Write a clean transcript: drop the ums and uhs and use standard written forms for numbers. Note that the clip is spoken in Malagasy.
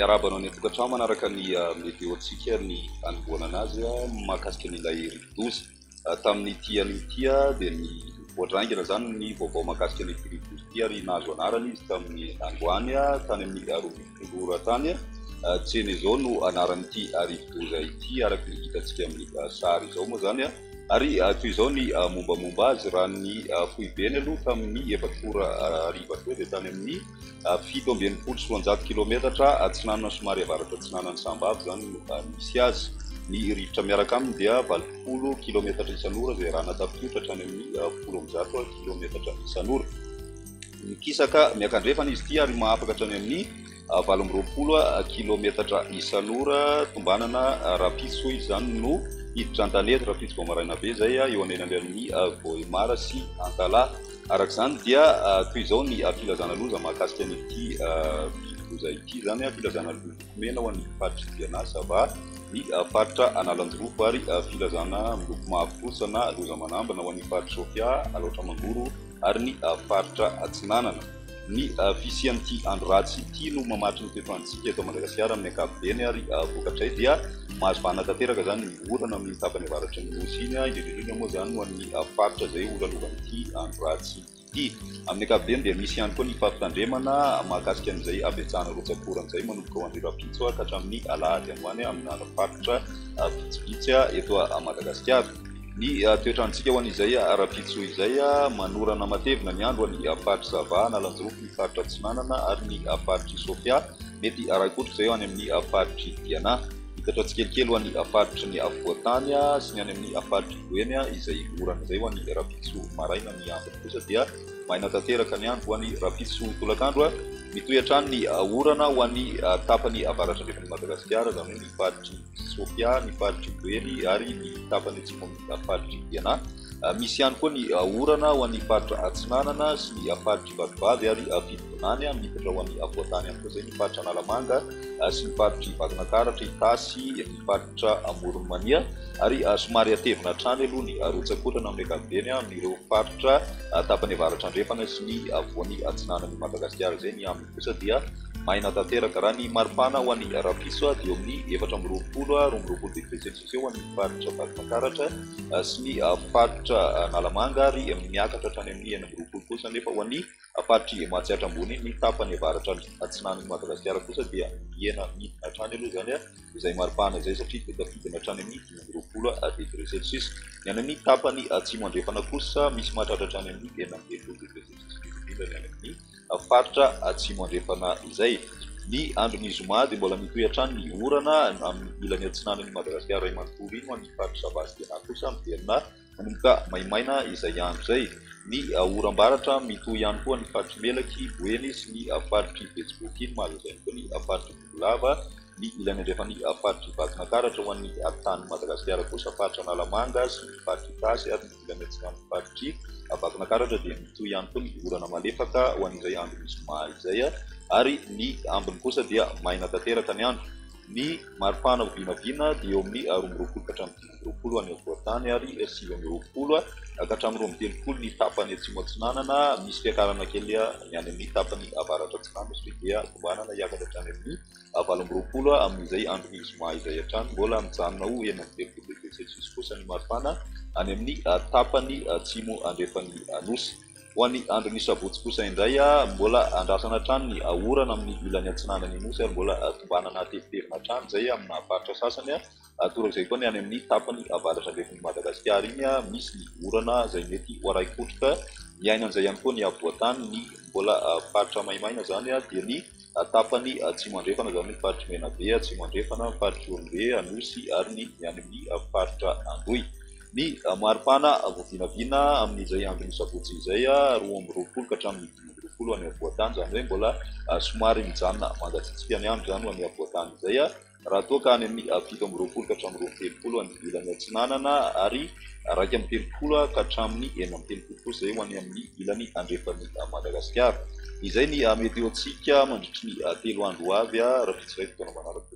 Miarahaba anao any an-tokantrano manaraka ny météo-ntsika ny hanombohana azy mahakasika an'ilay rivodoza. Tamin'ity anio ity dia nivoatra haingana izany ny vaovao mahakasika an'ity rivodoza ity ary nahazo anarana izy tamin'ny androany tany amin'ny 12 ora tany. Cheneso no anaran'ity rivodoza ity araka ny hitantsika amin'ny sary izao moa izany. Ary toy izao ny mombamomba azy, raha ny foibeny aloha tamin'ny 4 ora hariva teo dia tany amin'ny 267 kilaometatra atsinanana somary avaratra atsinanan'i Sambavy izany no misy azy. Ny rivotra miaraka aminy dia 80 kilaometatra isan'ora izay arahana tafiotra hatrany amin'ny 110 kilaometatra isan'ora. Mikisaka miakandrefana izy ity ary mahafaka hatrany amin'ny 28 kilaometatra isan'ora. Tombanana rahampitso izy izany no hiditra an-tanety, rahampitso vao maraina be izay eo anelanelan'ny Vohemar sy Antalaha. Araka izany dia toy izao ny filazana loza mahakasika an'ity rivodoza ity izany, filazana loko mena ho an'ny faritr'i Diana, Sava, ny faritra Analanjirofo ary filazana miloko mavo kosa na loza manambina ho an'ny faritr'i Sofia, Alaotra Mangoro ary ny faritra Atsinanana. Ny fisian'ity andro ratsy ity no mamatry ny toetr'androntsika eto Madagasikara amin'ny ankapobeny ary vokatray dia mahazo vahana tanteraka izany ny orana amin'ny tapany avaratry ny Nosy iny, indrindra indrindra moa izany ho an'ny faritra izay holalovan'ity andro ratsy ity. Amin'ny ankapobeny dia misy ihany koa ny fampitandremana mahakasika an'izay habetsahana rotsak'orana izay manomboka ho an'ny rahampitso ka hatramin'ny alahady any ho any amina faritra vitsivitsy eto Madagasikara. Ny toetr'androntsika ho an'izay rahampitso izay, manorana matevina ny andro any faritr'i Sava, Analanjirofo, ny faritra Atsinanana ary ny faritr'i Sofia. Mety harahi-kotroka izay any amin'ny faritr'i Diana. Hitatra tsikelikely ho an'ny faritry ny afovoan-tany sy ny any amin'ny faritr'i Boeny izay orana izay ho an'ny rahampitso maraina. Ny ambiny kosa dia maina tanteraka ny andro ho an'ny rahampitso tolakandro. Mitohy hatrany ny orana ho an'ny tapany avaratra andrefan'i Madagasikara, izany hoe ny faritr'i Sofia, ny faritr'i Boeny ary ny tapany atsimon'ny faritr'i Diana. Misy ihany koa ny orana ho an'ny faritra Atsinanana sy ny faritr'i Vatovavy ary Fitovinany. Miditra ho an'ny afovoan-tany ihany koa izay ny faritra Analamanga sy ny faritr'i Vakinankaratra, Itasy, ny faritra Amoron'i Mania ary somary hatevina hatrany aloha ny rotsak'orana amin'ny ankapobeny amin'ireo faritra tapany avaratra andrefana sy ny afovoany atsinanan'i Madagasikara izay. Ny ambiny kosa dia maina tanteraka. Raha ny maripana ho an'ny rahampitso dia eo amin'ny 24, 22 degré celsius eo ho an'ny faritra Vakinankaratra sy ny faritra Analamanga ary miakatra hatrany amin'ny 26 kosa nefa ho an'ny faritr'i Mahatsiatra Ambony. Ny tapany avaratra atsinanan'i Madagasikara kosa dia mihena midina hatrany aloha izany izay maripana izay satria dia tafidina hatrany amin'ny 25 degré celsius. Ny any amin'ny tapany atsimo andrefana kosa misy mahatratra hatrany amin'ny 36 degré celsius indrindra ny any amin'ny faritra atsimo andrefana izay. Ny andron'ny zoma dia mbola mitohy hatrany ny orana amin'ny ilany atsinanan'i Madagasikara iray manontolo iny, ho an'ny faritra Sava sy Diana kosa miverina manomboka maimaina izay andro izay. Ny oram-baratra mitohy ihany koa ny faritr'i Melaky, Boeny sy ny faritr'i Betsiboka iny, mahazo izay ihany koa ny faritr'i Bongolava, ny ilany andrefan'ny faritr'i Vakinankaratra, ho an'ny tanin'i Madagasikara kosa faritra Analamanga sy ny faritr'i Itasy ary ny ilany atsinanan'ny faritr'i Vakinankaratra dia mitohy ihany koa ny orana malefaka ho an'izay andron'ny zoma izay ary ny ambiny kosa dia maina tanteraka ny andro. Ny maripana ho vinavina dia eo amin'ny 22 ka hatramin'ny 25 any afovoan-tany ary 29 ka hatramin'ny 32 ny tapany atsimo atsinanana. Misy fiakarana kely ny any amin'ny tapany avaratra atsinanana satria dia tombanana hiakatra hatrany amin'ny 28 amin'izay andron'ny zoma izay hatrany. Mbola mijanona ho 36 degré celsius kosa ny maripana any amin'ny tapany atsimo andrefan'ny Nosy. Ho an'ny andron'ny sabotsy kosa indray, mbola andrasana hatrany ny orana amin'ny ilany atsinanan'ny Nosy ary mbola tombanana hatevitevina hatrany izay amina faritra sasany. Torak'izay koa ny any amin'ny tapany avaratra andrefan'i Madagasikara iny, misy ny orana izay mety ho arahi-kotroka. Miaina an'izay ihany koa ny afovoan-tany, ny mbola faritra maimaina izany dia ny tapany atsimo andrefana, izany hoe faritr'i Menabe atsimo andrefana, ny faritr'i Ihorombe, Anosy ary ny any amin'ny faritra Androy. Ny maripana voavinavina amin'izay andron'ny sabotsy izay, 22 ka hatramin'ny 25 any afovoan-tany, izany hoe mbola somary mijanona mangatsiatsiaka ny andro izany ho an'ny afovoan-tany izay. Raha toa ka any amin'ny 27 ka hatramin'ny 32 any ilany atsinanana ary 31 ka hatramin'ny 36 kosa izay ho any amin'ny ilany andrefan'i Madagasikara. Izay ny météo-ntsika mandritry ny 3 andro ho avy, raha vitsy iray fotoana manaraka.